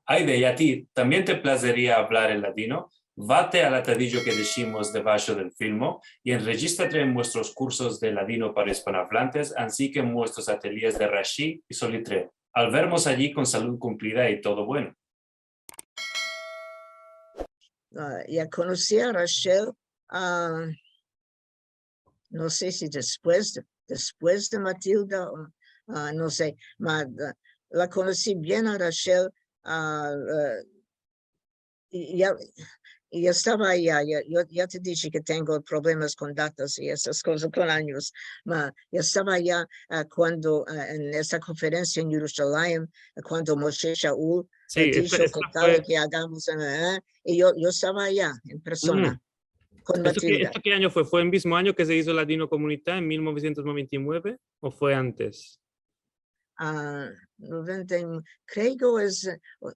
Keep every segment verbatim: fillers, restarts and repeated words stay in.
Ayde, i a ti, tambien te plazeria avlar el ladino? Vate al atadijo ke deshimos debasho del filmo i enrejistrate en muestros kursos de ladino para ispanoavlantes, ansi ke en muestros atelyes de Rashi i Solitreo. Al vermos ayi kon salud kumplida i todo bueno. Ah, ya konosi a Rachel, ah, no se si despues de, despues de Matilda, o, ah, no se, ma, ah, la konosi bien a Rachel, ah, ah, i ya, i ya estava aya, ya, yo ya te dishe ke tengo problemas kon datas i esas kozas kon anyos, ma ya estava aya, ah, kuando, ah, en esa konferensia en Yerushalayim, ah, kuando Moshe Shaul, Si, eh, esta, disho esta ke tal fue, ke agamos, eh, eh, i yo, yo estava aya en persona, mm, kon esto ke, Matilda. Esto ke anyo fue? Fue en mismo anyo ke se izo Ladinokomunita, en mil novesientos noventa i nueve, o fue antes? Ah, noventa i nueve, kreo ke es, eh, o,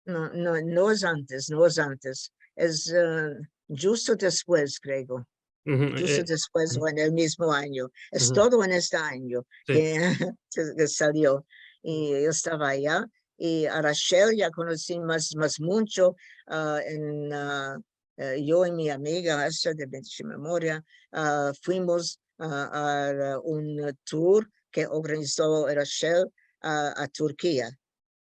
no, no, no es antes, no es antes. Es, eh, djusto despues, kreo. Uhu, Djusto eh, despues uhu, o en el mizmo anyo. Es uhu, todo en este anyo si. ke, ke, ke salio. I yo estava aya. I a Rachel ya konosi mas, mas muncho, ah, en, ah, eh, yo i mi amiga Esther de Bendiche Memoria, ah, fuimos, ah, a un tour ke organizo Rachel, ah, a Turkia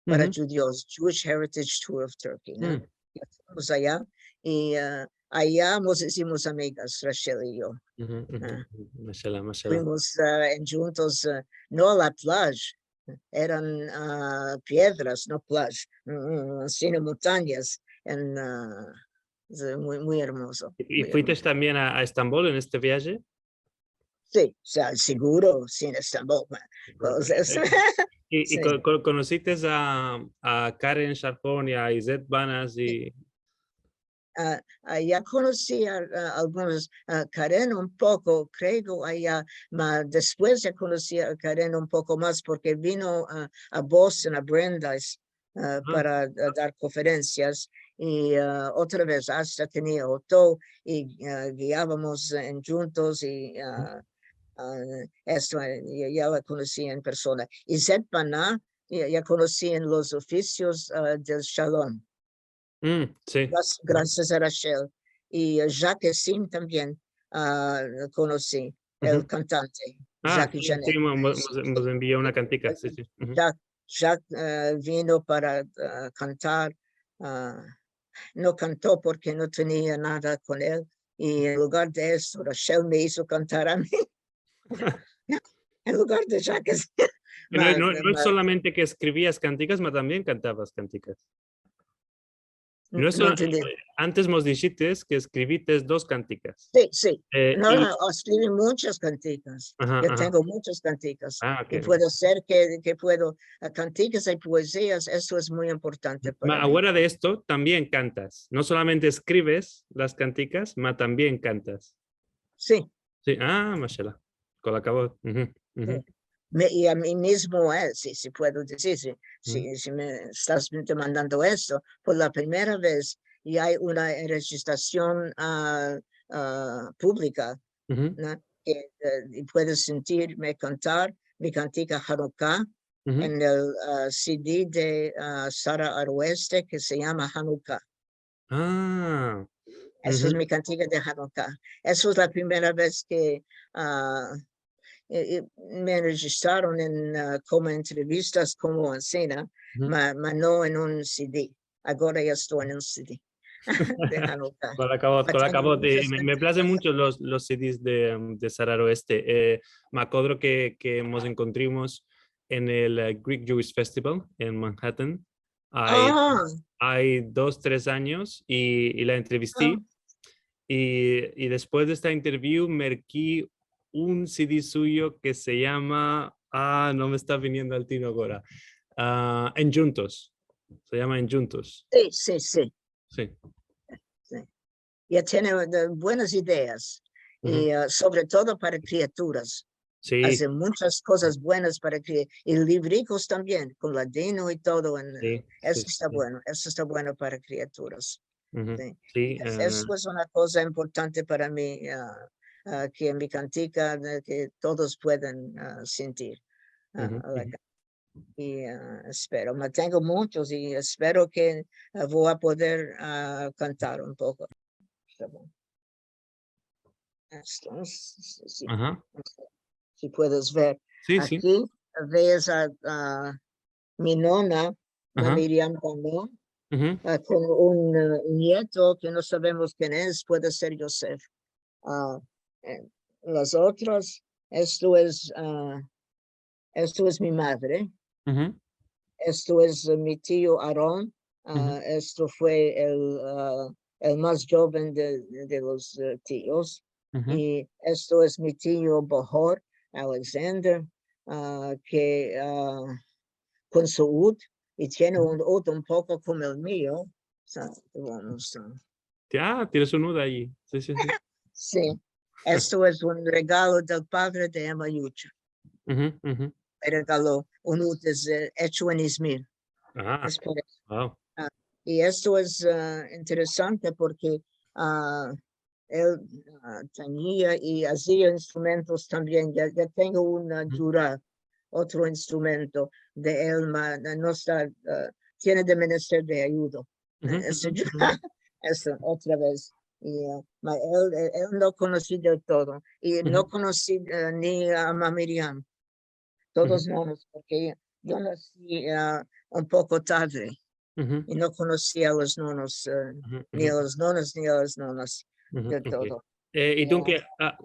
para Uhu, djudios, Jewish Heritage Tour of Turkey, no? mm, Ya fuimos aya i, ah, aya mos izimos amigas, Rachel i yo. uhu, uhu, Ah, uhu. Mashallah, mashallah. Fuimos, ah, en djuntos, ah, no a la playa, eran, ah, piedras, no playa, mm, mm, sino montanyas, en, ah, es muy, muy ermozo, I, i muy fuites ermozo. Tambien a, a Estambol en este viaje? Si, o sea, seguro, si, en Estambol, ma, Bueno, kozas, eh, i, i si. ko-, ko-, konosiste a, a Karen Sharhon i a Izet Banas i... Ah, ah, ya konosi a, a algunos, ah, Karen un poko, kreo, aya, ma despues ya konosi a Karen un poko mas porke vino a, a Boston, a Brandeis, ah, Ah, para, ah, dar konferensias. I, ah, otra vez, asta tenia oto i, ah, giavamos en djuntos i, uhu, ah, ah, esto, eh, ya, ya la konosi en persona. Izet Bana, ya, ya konosi en los ofisios, ah, del Shalom. mm, si. Gras-, grasias a Rachel. I, eh, Jacques Sim tambien, ah, konosi, el Uhu. Kantante, Ah, Jacques si, Jeannet. si, mo-, mo-, Si, mos, mos si. envio una kantika, si, si. Uhu. Jacques, Jacques, eh, vino para, eh, kantar. Ah, no kanto porke no tenia nada kon el. I en lugar de esto, Rachel me izo kantar a mi. En lugar de Jacques. No, Ma, no, no es ma, solamente ke eskrivias kantikas, ma tambien kantavas kantikas. No, no es sola-, entendi. Antes mos dishites ke eskrivites dos kantikas. Si, si. Eh, no, i no, eskrivi munchas kantikas. Aha, yo aha. Tengo munchas kantikas. Ah, ok. I puede ser ke, ke puedo, eh, kantikas i poezias, esto es muy importante para mi. Ma agora de esto, tambien kantas. No solamente eskrives las kantikas, ma tambien kantas. Si. Si, ah, mashallah. Kol hakavod. Uhu, uhu. Si. Me, i a mi mizmo, eh, si, si puedo dizir, si, si, si me estas demandando esto, por la primera vez, i ay una enrejistrasion, ah, ah, publika, no? Ke, eh, i puedes sentirme kantar mi kantika Hanuka en el, ah, CD de, ah, Sara Aroeste ke se yama Hanuka. Ah. Esa es mi kantika de Hanuka. Esa es la primera vez ke, ah, eh, eh, me enrejistraron en, ah, komo entrevistas, komo ansina, ma, ma no en un CD. Agora ya esto en un CD de Hanuka. Kol hakavod, kol hakavod. Me, me plaze muncho los, los CDs de, de Sara Aroeste. Eh, me akodro ke, ke mos enkontrimos en el, eh, Greek Jewish Festival en Manhattan. Ay, ay dos, tres anyos i, i la entrevisti. I, i despues de esta interview merki un CD suyo ke se yama, ah, no me esta viniendo al tino agora. Ah, Endjuntos. Se yama Endjuntos. Si, si, si. Si. Si. Ya tiene, eh, buenas ideas. I, eh, sovre todo para kriaturas. Si. Aze munchas kozas buenas para kri-, i librikos tambien, kon ladino i todo. En, si, esto esta bueno, esto esta bueno para kriaturas. Si. Si, es, eh, esto es una koza importante para mi, ah, ah, ke mi kantika, eh, ke todos pueden, ah, sentir. Ah, I, a, espero, ma tengo munchos i espero ke, a, vo a poder, a, kantar un poko. Esto, si, si, si puedes ver. Si, si. Aki ves a, a mi nona, a Miriam Ballon, a, kon un, a, nieto ke no savemos ken es, puede ser Yosef. A, e, las otras, esto es, a, esto es mi madre. Esto es, e, mi tio Aron. A, esto fue el, a, el mas djoven de, de los, e, tios. I esto es mi tio Bohor, Alexander, a, ke, a, kon su ut, i tiene un ut un poko komo el mio. O sea, vamos, a. Ya, tienes un ut ayi. Si, si, si. Si. Esto es un regalo del padre de Emma Yucha. Me regalo un ut, es, e, echo en Izmir. Es por eso. Wow. A, i esto es, a, interesante porke, a, el, a, tenia i azia instrumentos tambien. Ya, ya tengo una djura, otro instrumento de el, ma, no esta, a, tiene de menester de ayudo. Esto, esto, otra vez. I, a, ma, el, el, el no konosi del todo. I no konosi, a, ni a Ama Miriam. Todos nonos, porke yo nasi, a, un poko tadre. I no konosi a los nonos, a, ni a los nonos, ni a las nonas del todo. E, i tu ke, a,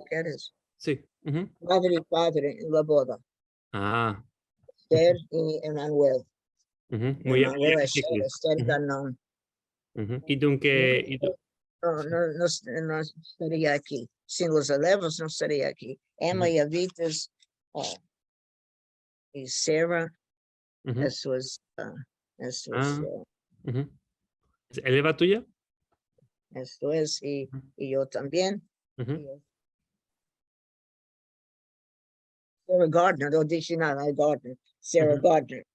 si. Madre i padre en la boda. A. Esther i Emanuel. Muy bien. Emanuel, Esther, Esther Danon. I tu ke, i tu... No, no, no, no estaria aki. Sin los elevos no estaria aki. Emma i Avites, a, i Sarah, esto es, a, esto es, a, es eleva tuya? Esto es, i, i yo tambien. I Sarah Gardner, no dije nada, Gardner, Sarah Gardner,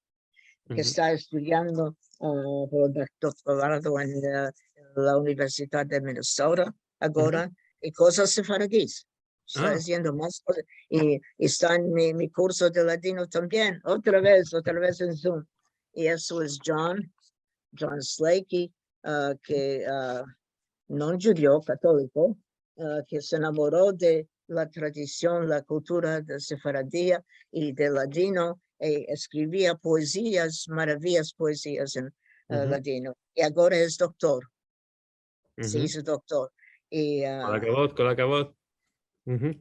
ke esta estudiando, a, por el doctorado en, a, la Universidad de Minnesota agora, i kozas sefaradis. Esta aziendo mas kozas. I, i esta en mi, mi kurso de ladino tambien. Otra vez, otra vez en Zoom. I esto es John, John Slakey, a, ke, a, no djudio, katoliko, a, ke se enamoro de la tradision, la kultura de sefaradia i de ladino, i eskrivia poezias, maravias poezias en, a, ladino. I agora es doktor. Si, es doktor. I, a, kol akavod, kol akavod.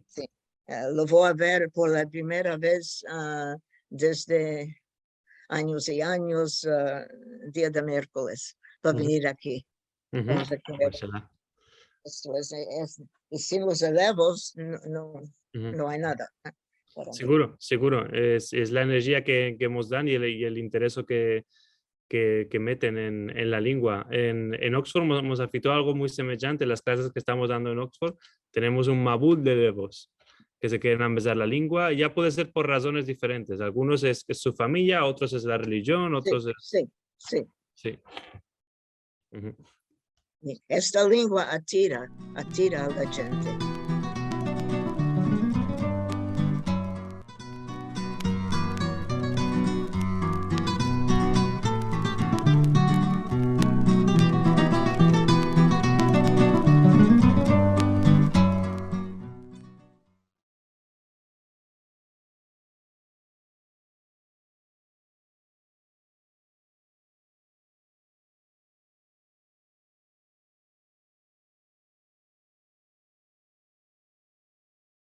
Si. A, lo vo a ver por la primera vez, a, desde anyos i anyos, a, dia de mierkoles, pa venir aki. Vamos a kerer. Esto es, es, i sin los elevos no, no, no ay nada. Seguro, seguro. Es, es la enerjia ke, ke mos dan i el, i el intereso ke, ke, ke meten en, en la lengua. En, en Oxford mos, mos afekto algo muy semejante. Las klazes ke estamos dando en Oxford, tenemos un mabul de elevos ke se keren ambezar la lengua. Ya puede ser por razones diferentes. Algunos es, es su famiya, otros es la relijion, otros es... Si, si. Si. Esta lengua atira, atira a la djente.